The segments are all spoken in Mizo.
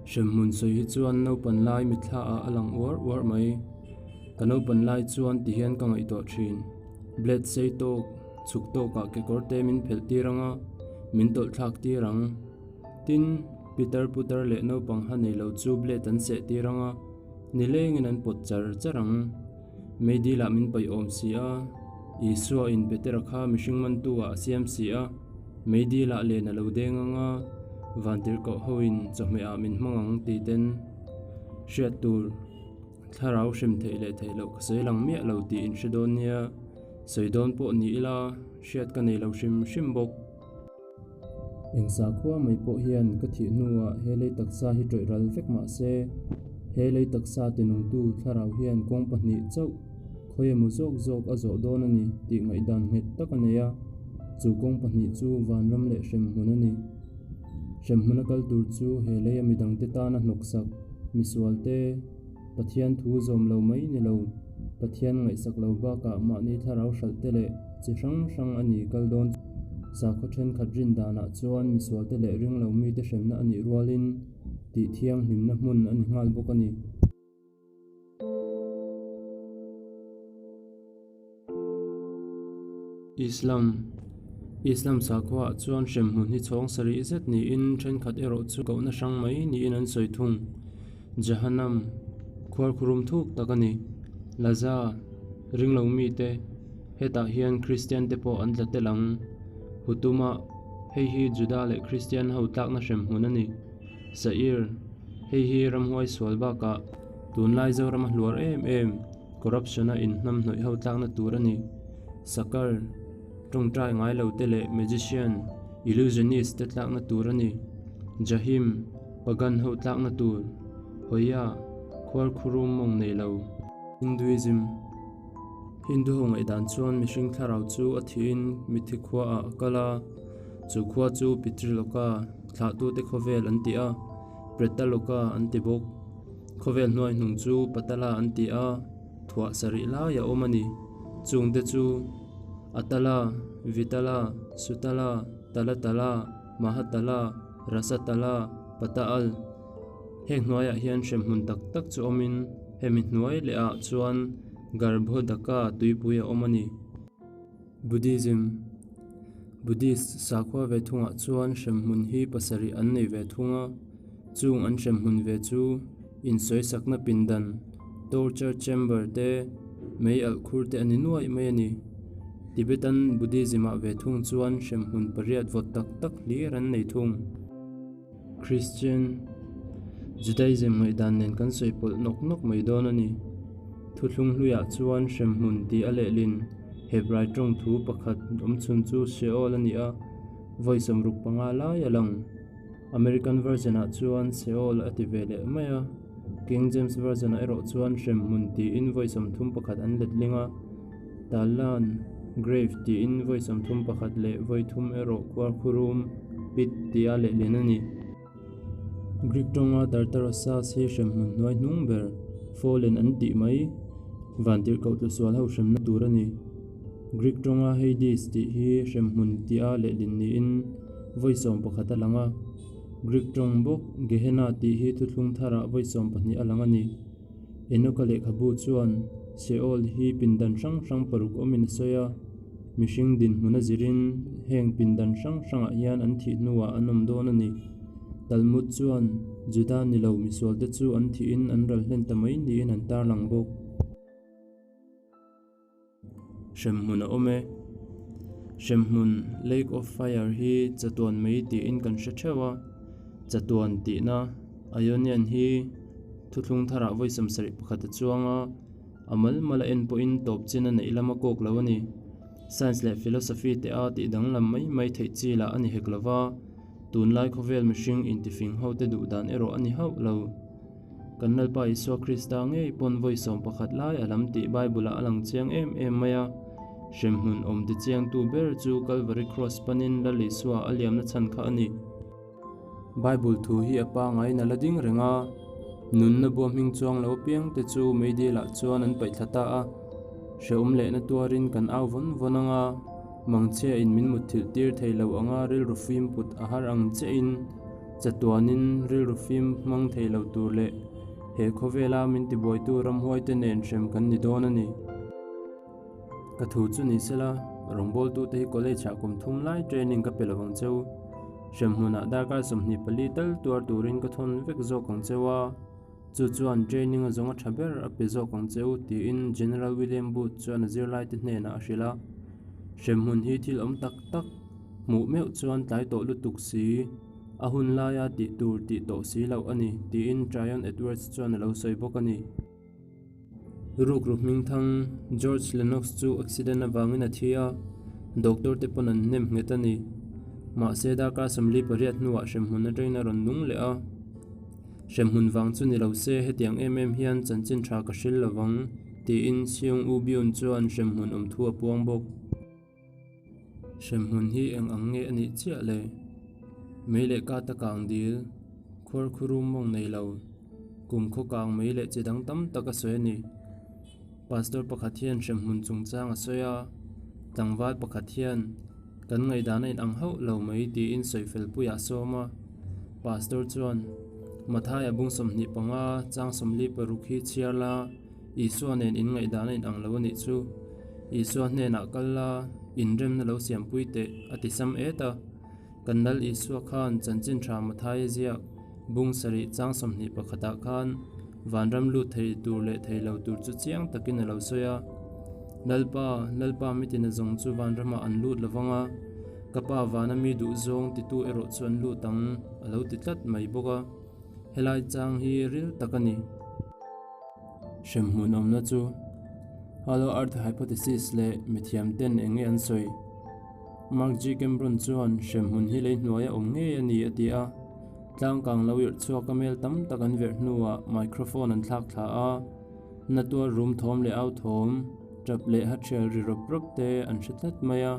Hremhmun sawi hi chuan naupan lai mitthla ah a lang uar uar mai. Ka naupan lai chuan ti hian ka ngaihtuah thin. Blade sei tawk, chhuk tawkah kekawr te min phelh tir ang a, min tawlh thlak tir ang. Tin, pitar putar leh naupang ha nei lo chu blade an seh tir ang a, nilengin an pawt char char ang. Meidil ah min paih awm si a, Isua in Petera kha mihring mantu ah a siam si a, meidil ah len a lo deng ang a, vantirhkoh ho in chawhmeh ah min hmang ang ti ten hriat tur thlarau hrem theih leh theih loh ka sawi lang miah lo tih in hre dawn nia, sawi dawn pawh ni ila hriat ka nei lo hrim hrim bawk. Eng sakhua mai pawh hian ka thih hnuah he lei taksa hi tawih ral vek mah se, he lei taksa tinungtu thlarau hian kawng pahnih chauh khawi emaw zawk zawk a zawh dawn a ni tih ngaihdan nghet tak a nei a, chu kawng pahnih chu vanram leh hremhmun a ni. Hremhmun a kal tur chu he leia midangte tana hnawksak, misualte, Pathian thu zawm lo mai ni lo, Pathian ngaihsak lo bakah mahni thlarau hralh te leh chi hrang hrang a ni kal dawn. Sakhaw thenkhat rin danah chuan misualte leh ringlo mite hremna a nih rualin tih thianghlimna hmun a ni nghal bawk a ni. Islam Islam sakhuaah chuan hremhmun hi chhawng sarih zet niin thenkhat erawh chu kohna hrang mai niin an sawi thung. Jahannam, khuarkhurum thuk tak a ni. Laza, ringlo mite, hetah hian Kristian te pawh an tla tel ang. Hutuma, hei hi Juda leh Kristian ho tlakna hremhmun a ni. Sa'ir, hei hi ramhuai sual bakah tunlai Zorama hluar em em. Corruption-a inhnamhnawih ho tlakna tur a ni. Sakar, tawngtai ngai lo te leh magician, illusionist te tlakna tur a ni. Jahim, pagan ho tlakna tur. Hoya, khuarkhurum mawng nei lo. Hinduism, Hindu ho ngaihdan chuan mihring thlarau chu a thihin mitthi khuaah a kal a, chu khua chu Pitriloka, thlahtute khawvel an ti a, Pretaloka an ti bawk. Khawvel hnuai hnung chu Patala an ti a, thuah sarih lai a awm a ni. Chungte chu, Atala, Vitala, Sutala, Talatala, Mahatala, Rasatala, Pataal. Heng hnuaiah hian hremhmun tak tak chu awmin hemi hnuai leh ah chuan Garbhodaka tuipui a awm a ni. Buddhism Buddhist sakhua ve thungah chuan hremhmun hi pasarih an nei ve thung a, chung an hremhmun ve chu insawisakna pindan, torture chamber, te, mei alh khur te a ni nuaih mai a ni. Tibetan Buddhism-ah ve thung chuan hremhmun pariat vawt tak tak hlir an nei thung. Christian Judaism ngaihdan nen kan sawi pawlh nawk nawk mai dawn a ni. Thuthlung hluiah chuan hremhmun tih a lehlin Hebrai tawng thu pakhat awmchhun chu Sheol a ni a, vawi 65 lai a lang. American Version-ah chuan Seol a ti ve leh mai a, King James Version-ah erawh chuan hremhmun tiin vawi 31 an letling a, Talan, grave, tiin vawi 31 leh vawi thum erawh khuarkhurum, pit, tia lehlin a ni. Greek tawnga Tartarosas hi hremhmun hnuai hnung ber, fallen an tih mai, vantirhkoh tlusual ho hremna tur a ni. Greek tawnga Hades tih hi hremhmun tia lehlin niin vawi 11 a lang a. Greek tawng bawk Gehenna tih hi thuthlung tharah vawi 12 a lang a ni. Enoka lehkhabu chuan Sheol hi pindan hrang hrang paruk awmin a sawi a, mihring dinhmun a zirin heng pindan hrang hrangah hian an thih hnuah an awm dawn a ni. Talmud chuan Juda ni lo misualte chu an thihin an ral hlen ta mai niin an tarlang bawk. Hremhmun a awm e. Hremhmun, Lake of Fire, hi chatuan mai tiin kan hre theuh a, chatuan tihna Ionian hi thuthlung tharah vawi 71 a chuang a, a mal mal a en pawhin tawp chin a neih lama kawk lo a ni. Science leh philosophy te a tih danglam mai mai theih chi lah a ni hek lo va, tunlai khawvel mihring intifing ho te duh dan erawh a ni hauh lo. Kan Lalpa Isua Krista ngei pawn vawi 11 lai a lam tih Bible-ah a lang chiang em em mai a. Hremhmun awm tichiangtu ber chu Calvary Cross panin Lal Isua a liamna chhan kha a ni. Bible thu hi a pangaiin a la ding reng a, nunna bua hming chuang lo apiang te chu meidilah chuan an paih thla ta a. Hrehawm lehna tuarin kan au vawn vawn ang a, mangchhia in min mutthilh tir thei lo anga rilru fim put a har ang chiahin. Chatuanin rilru fim hmang thei lo tur leh he khawvela min tibuaitu ramhuaite nen hrem kan ni dawn a ni. Ka thu chu ni sela, rawngbawltute hi college-ah kum thum lai training ka pe lo ang cheu. Hremhmunah darkar 24 tal tuar turin ka thawn vek zawk ang cheu a, chu chuan training a zawng a tha ber a pe zawk ang cheu, tiin General William Booth chuan a zirlaite hnenah a hrilh a. Hremhmun hi thil awm tak tak hmuh meuh chuan tlai tawh lutuk si, a hun laia tih tur tih tawh si loh a ni, tiin Tryon Edwards chuan a lo sawi bawk a ni. Rukru hmingthang George Lennox chu accident avangin a thi a, doctor te pawn an hnem nghet a ni. Mahse darkar 48 hnuah hremhmun atangin a rawn nung leh a. Hremhmun vang chu ni lo se hetiang em em hian chanchin tha ka hril lovang, tiin Seung U Byun chuan hremhmun awm thu a puang bawk. Hremhmun hi eng ang nge a nih chiah le? Mei leh kata kang dil, khuar khurum mawng nei lo, kum khaw kang mei leh chi dang tam tak a sawi a ni. Pastor pakhat hian hremhmun chungchang a sawi a, tlangval pakhat hian kan ngaihdan a inang hauh lo mai tiin sawifel puiah a sawm a. Pastor chuan, Mathaia bung 25 chang 46 hi chhiar la, Isua nen in ngaihdan a inang lo a nih chu. Isua hnenah kal la, inremna lo siampui teh, a ti sam et a. Kan Lal Isua khan chanchin tha Mathaia ziak bung sarih chang 21 ah khan vanram lut thei tur leh thei lo tur chu chiang takin a lo sawi a. Lalpa, Lalpa mitin a zawng chu vanramah an lut lo vang a, ka Pa vana mi duh zawng titu erawh chu an lut ang, a lo ti tlat mai bawk a. Helai chang hi ril tak a ni. Hremhmun awmna chu Hollow Earth Hypothesis leh mithiam ten eng nge an sawi? Mark G. Cambron chuan hremhmun hi lei hnuaia awm ngei a ni a ti a. Tlangkang lo irh chhuak a mel tam tak an verh hnuah microphone an thlak thla a, na tuar rum thawm leh au thawm, tap leh hathial ri rawp rawp te an hre tlat mai a.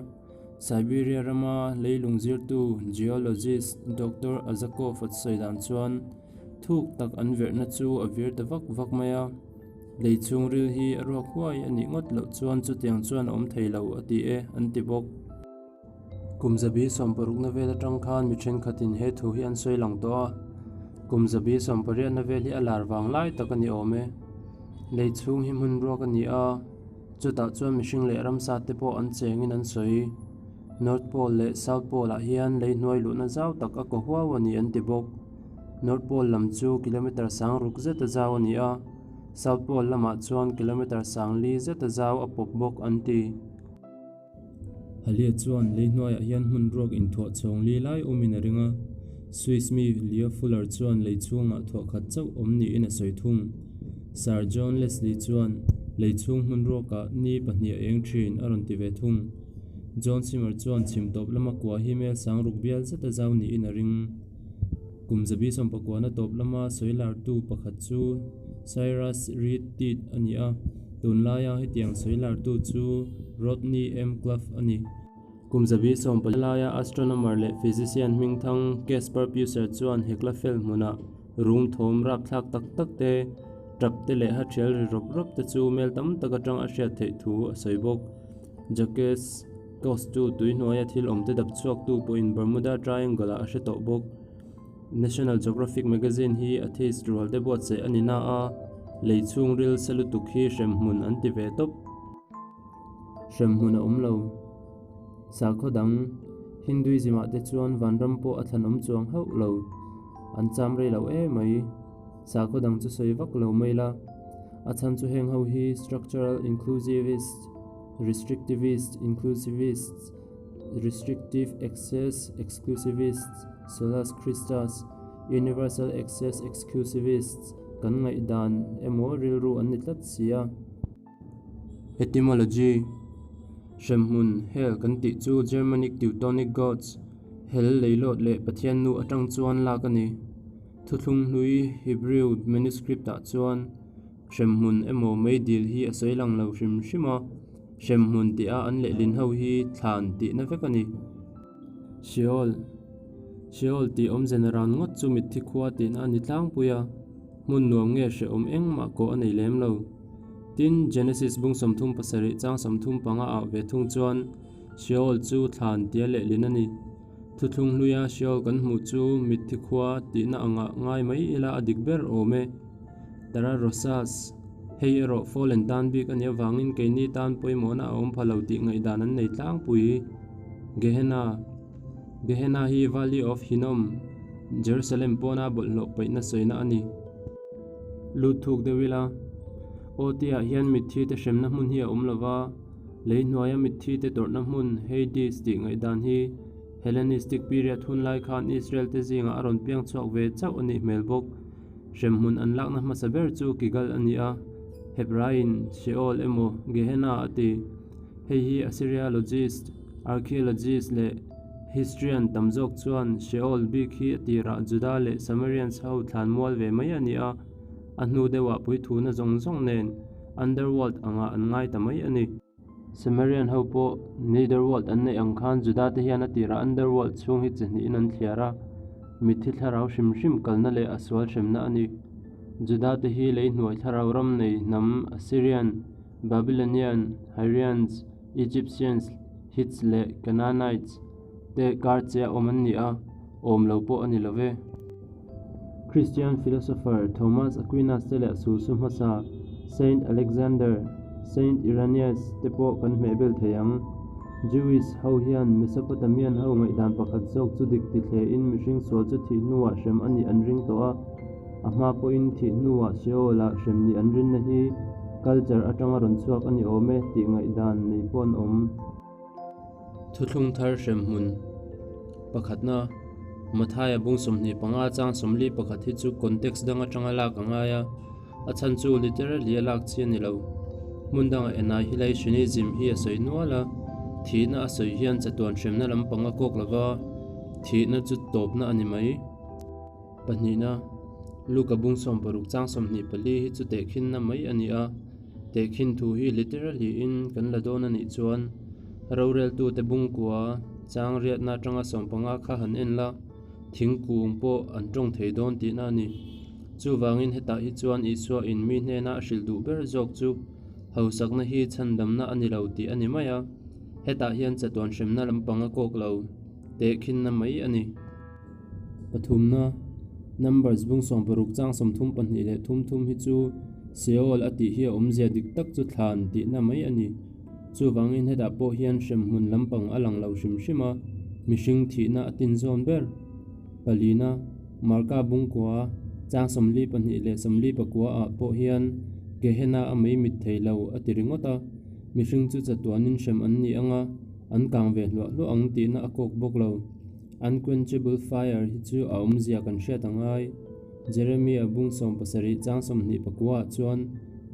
Siberia rama leilung zirtu geologist Doctor Azakov a sawi dan chuan Thuk tak an verhna chu a vir ta vak vak mai a, lei chhungril hi a ruak huai a nih ngawt loh chuan chutiang chuan a awm thei lo a ti e, an ti bawk. Kum zabi sawmparukna vel atang khan mi thenkhatin he thu hi an sawi lang tawh a, kum zabi sawmpariatna vel hi a lar vang lai tak a ni awm e. Lei chhung hi hmun ruak a ni a, chutah chuan mihring leh ramsa te pawh an chengin an sawi. North Pole leh South Pole ah hian lei hnuai luhna zau tak a kaw huau a ni an ti bawk. North Pole lam chu kilometre sang ruk zeta zau a ni a, South Pole lamah chuan kilometre sang li zeta zau a pawp bawk an ti. Halia chuan lei hnuaiah hian hmun ruak inthuah chhawng li lai awmin a ring a, Swiss mi Leo Fuller chuan lei chhungah thuah khat chauh awm niin a sawi thung. Sir John Leslie chuan lei chhung hmun ruakah ni pahnih a eng thin a rawn ti ve thung. John Simmer chuan chhim tawp lama kua hi mel sang ruk bial zeta zau niin a ring. Kum zabi sawmpakuana tawp lama sawi lartu pakhat chu Cyrus Reed Teed a ni a, tunlaia hetiang sawi lartu chu Rodney M. Clough a ni. Kum zabi sawmpali laia astronomer leh physician hmingthang Caspar Puser chuan hekla fel hmunah rum thawm rapthlak tak tak te, tap te leh hathial ri rawp rawp te chu mel tam tak atang a hriat theih thu a sawi bawk. Jacques Cousteau tui hnuaia thil awmte dap chhuaktu pawhin Bermuda Triangle-ah a hre tawh bawk. National Geographic magazine hi atheist rualte buatsaih a ni na a, lei chhungril sa lutuk hi hremhmun an ti ve tawp. Hremhmun a awm lo. Sakhaw dang, Hinduism-ah te chuan vanram pawh a thlanawm chuang hauh lo. An cham rei lo em mai. Sakhaw dang chu sawi vak lo mai la. A chhan chu heng ho hi structural inclusivists, restrictivists, inclusivists, restrictive access exclusivists, solus Christus, universal access exclusivists kan ngaihdan emaw rilru an ni tlat si a. Etymology, Hremhmun, Hell, kan tih chu Germanic Teutonic gods, Hel leilawt leh Pathian nu atang chuan lak a ni. Thuthlung hlui Hebrew manuscript-ah chuan hremhmun emaw meidil hi a sawi lang lo hrim hrim a, hremhmun tih a an lehlin ho hi thlan tihna vek a ni. Sheol Sheol tih awmze na ran ngawt chu mitthi khua tihna a ni tlangpui a, hmun nuam nge hrehawm engmah kawh a nei lem lo. Tin, Genesis bung 37 chang 35 ah ve thung chuan Sheol chu thlan tia lehlin a ni. Thuthlung hluia Sheol kan hmuh chu mitthi khua tihna angah ngai mai ila a dik ber awm e. Tara Rosas, Hei erawh Fallen tan bik a nih avangin keini tan pawimawhna a awm pha lo tih ngaihdan an nei tlangpui. Gehenna, Gehenna hi Valley of Hinnom, Jerusalem pawna bawlhhlawh paihna sawina a ni. Lut thuk deuh ila, OT-ah hian mitthi te hremna hmun hi a awm lova, lei hnuaia mitthi te tawrhna hmun Hades tih ngaihdan hi Hellenistic period hun lai khan Israel te zingah a rawn piang chhuak ve chauh a nih hmel bawk. Hremhmun an lakna hmasa ber chu Kigal a ni a, Hebraiin Sheol emaw Gehenna a ti. Hei hi Assyriologist, Archaeologist leh Histrian tam zawk chuan Sheol bik hi a tirah Juda leh Samarians ho thlan mual ve mai a ni a, a hnu deuhah puithuna zawng zawng nen Underworld angah an ngai ta mai a ni. Samarian ho pawh Netherworld an neih ang khan Juda te hian a tirah Underworld chhung hi chi hnihin an thliar a, mitthi thlarau hrim hrim kalna leh a sual hremna a ni. Juda te hi lei hnuai thlarau ram nei hnam Assyrian, Babylonian, Hyrians, Egyptians, Hitts leh Canaanites te kar che a awm an ni a, awm lo pawh a ni lo ve. Christian philosopher Thomas Aquinas te leh sulsu hmasa Saint Alexander, Saint Irenaeus te pawh kan hmehbel thei ang. Jewish ho hian Mesopotamian ho ngaihdan pakhat zawk chu dik ti thlein mihring sual chu thih hnuah hrem a nih an ring tawh a, a hma pawhin thih hnuah Sheol-ah hrem nih an rinna hi culture atanga rawn chhuak a ni awm e tih ngaihdan nei pawh an awm. Thuthlung thar hremhmun pakhatna Mathaia bung 25 chang 41 hi chu context dang atanga lak a ngai a, a chhan chu literally a lak chi a ni lo. Hmun dangah annihilationism hi a sawi nual a, thihna a sawi hian chatuan hremna lampang a kawk lova, thihna chu tawpna a ni mai. Pahnihna, Luka bung 60 chang 24 hi chu tehkhinna mai a ni a, tehkhin thu hi literally in kan la dawn a nih chuan roreltute bungkua chang riatna atanga 15 kha han en la, thingkung pawh an tawng thei dawn tihna a ni. Chuvangin hetah hi chuan Isua in mi hnena a hrilh duh ber zawk chu hausakna hi chhandamna a ni lo tih a ni mai a, hetah hian chatuan hremna lampang a kawk lo tehkhinna mai a ni. Pathumna, Numbers bung 60 chang 32 leh thum thum hi chu Seol a tih hi a awmzia dik tak chu thlan tihna mai a ni. Chuvangin hetah pawh hian hremhmun lampang a lang lo hrim hrim a, mihring thihna a tin zawn ber. Palina, Marka bungkua chang 42 leh 49 ah pawh hian Gehenna a mei mit thei lo a ti ringawt a, mihring chu chatuanin hrem an ni ang a, an kang ve hluah hluah ang tihna a kawk bawk lo. Unquenchable fire hi chu a awmzia kan hriat a ngai. Jeremia bung 70 chang 29 ah chuan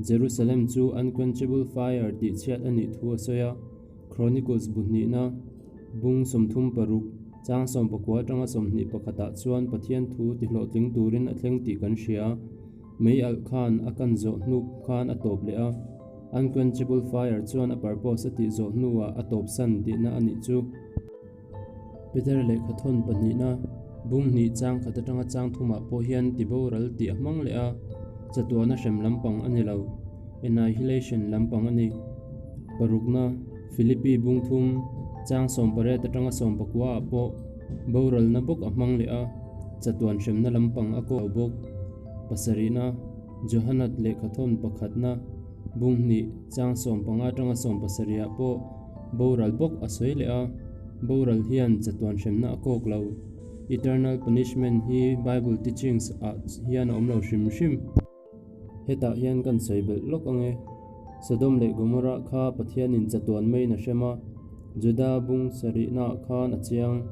Jerusalem chu unquenchable fire tih chhiat a nih thu a sawi a, Chronicles bu hnihna bung 36 chang 19 atanga 21 ah chuan Pathian thu tihlawhtling turin a thleng tih kan hria. Mei alh khan a kan zawh hnu khan a tawp leh a, unquenchable fire chuan a purpose a tih zawh hnuah a tawpsan tihna a nih chu. Peter lehkhathawn pahnihna bung hnih chang khat atanga chang thumah pawh hian tiboral tih a hmang leh a, chatuana hrem lampang a ni lo, annihilation lampang a ni. Parukna, Philippi bung thum chang 18 atanga 19 ah pawh boralna bawk a hmang leh a, chatuan hremna lampang a kawk lo bawk. Pasarihna, Johanat lehkhathawn pakhatna bung hnih chang 15 atanga 17 ah pawh Boral bawk a sawi leh a, boral hian chatuan hremna a kawk lo. Eternal punishment hi Bible teachings ah hian a awm lo hrim hrim. Hetah hian kan sawi belh lawk ang e. Sodom leh Gomorrah kha Pathianin chatuan maiin a hrem a, Juda bung sarihnaah khan a chiang.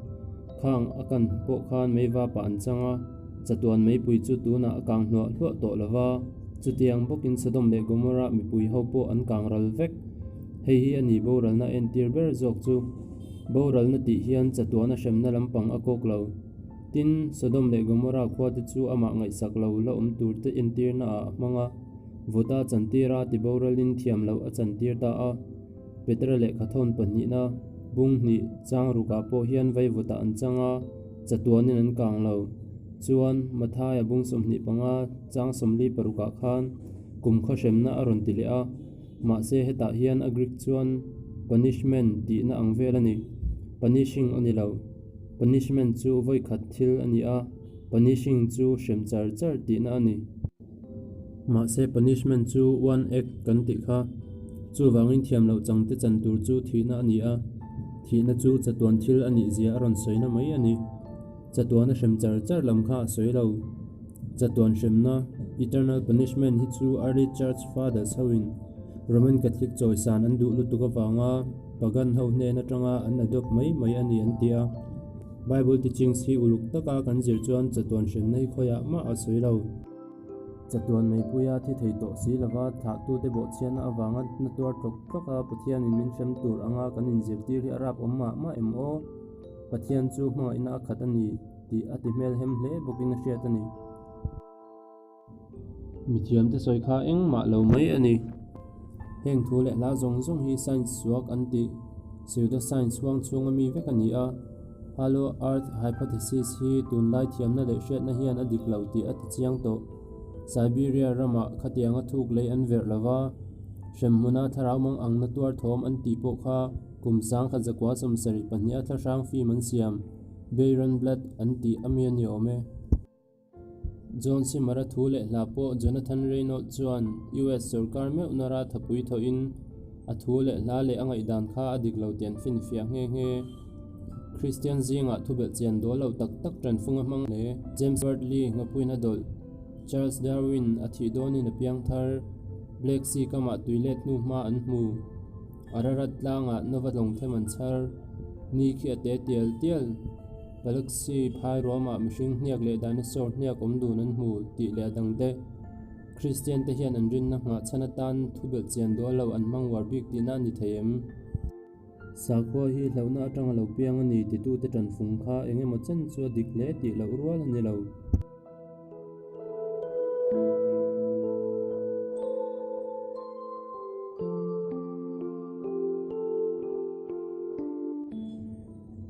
Khang a kan pawh khan meivapah an chang a, chatuan meipui chu tunah a kang hluah hluah tawh lo va, chutiang bawkin Sodom leh Gomorrah mipui ho pawh an kang ral vek. Hei hi a ni boralna entir ber zawk chu. Boralna tih hian chatuana hremna lampang a kawk lo. Tin, Sodom leh Gomorrah khuate chu amah ngaihsak lo la awm turte entirna ah a hmang a, vawta chantira tiboralin thiam loh a chantir ta a. Petra lehkhathawn pahnihna, bung hnih, chang rukah pawh hian vaivutah an chang a, chatuanin an kang lo. Chuan, Mathaia bung 25, chang 46 ah khan kumkhaw hremna a rawn ti leh a. Mahse hetah hian a Greek chuan punishment tihna ang vel a ni. Punishing a ni lo. Punishment chu vawi khat thil a ni a, punishing chu hrem char char tihna a ni. Mahse punishment chu one act kan tih kha. Chuvangin thiam loh changte chan tur chu thihna a ni a, thihna chu chatuan thil a nih zia a rawn sawina mai a ni. Chatuana hrem char char lam kha a sawi lo. Chatuan hremna, eternal punishment, hi chu early church fathers hoin Roman Catholic chawisan an duh lutuk avanga pagan ho hnen atanga an adopt mai mai a ni an ti a. Bible teachings hi uluk taka kan zir chuan chatuan hremna hi khawiah mah a sawi lo. Chatuan meipuia thi thei tawh si lova thlahtute bawhchhiatna avanga na tuar tlawk tlawk a Pathianin min hrem tur anga kan inzirtir hi a rap awm mah mah em aw? Pathian chu hmangaihna a khat a ni tih a ti hmelhem hle bawkin a hriat a ni. Mithiamte sawi kha engmah lo mai a ni. Heng thu leh hla zawng zawng hi science suak an tih pseudoscience huang chhunga mi vek a ni a. Hollow Earth Hypothesis hi tunlai thiamna leh hriatna hian a dik lo tih a ti chiang tawh. Siberia ramah khatianga thuk lei an verh lova, hremhmuna thlarau mang angna tuar thawm an tih pawh kha Kum 1972 a thlahrang film an siam, Bayron Blood an tih a mi a ni awm e. John Simara thu leh hla pawh Jonathan Reynold chuan US sawrkar meuh nara thapui thawhin a thu leh hla leh a ngaihdan kha a dik lo tih an finfiah nghe nghe. Kristian zingah thubelh chian dawl lo tak tak tanfung a hmang hle. James Bartley nghapuiin a dawlh. Charles Darwin a thih dawnin a piang thar. Black Sea kamah tui let hnu hma an hmu. Ararat tlangah Nova lawngthem an chhar. Ni khi a te tial tial. Galaxy phai ruamah mihring hniak leh dinosaur hniak awm dun an hmu tih leh a dang te. Kristian te hian an rinna nghah chhan atan thu belh chian dawl lo an hmang uar bik tihna a ni thei em? Sakhua hi hlauhna atanga lo piang a ni titute tanfung kha eng emaw chen chu a dik hle tih loh rual a ni lo.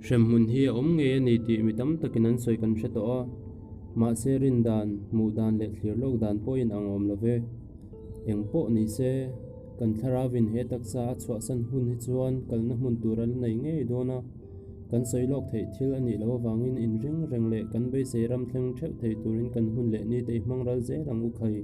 Hremhmun hi a awm ngei a ni tih mi tam takin an sawi kan hre tawh a, mahse rin dan, hmuh dan leh thlir lawk dan pawhin ang awm lo ve. Eng pawh ni se, kan thlarauin he taksa a chhuahsan hun hi chuan kalna hmun tur a la nei ngei dawn a. Kan sawi lawk theih thil a nih loh avangin inring reng leh kan beisei ram thleng theuh thei turin kan hun leh ni te i hmang ral zel ang u khai.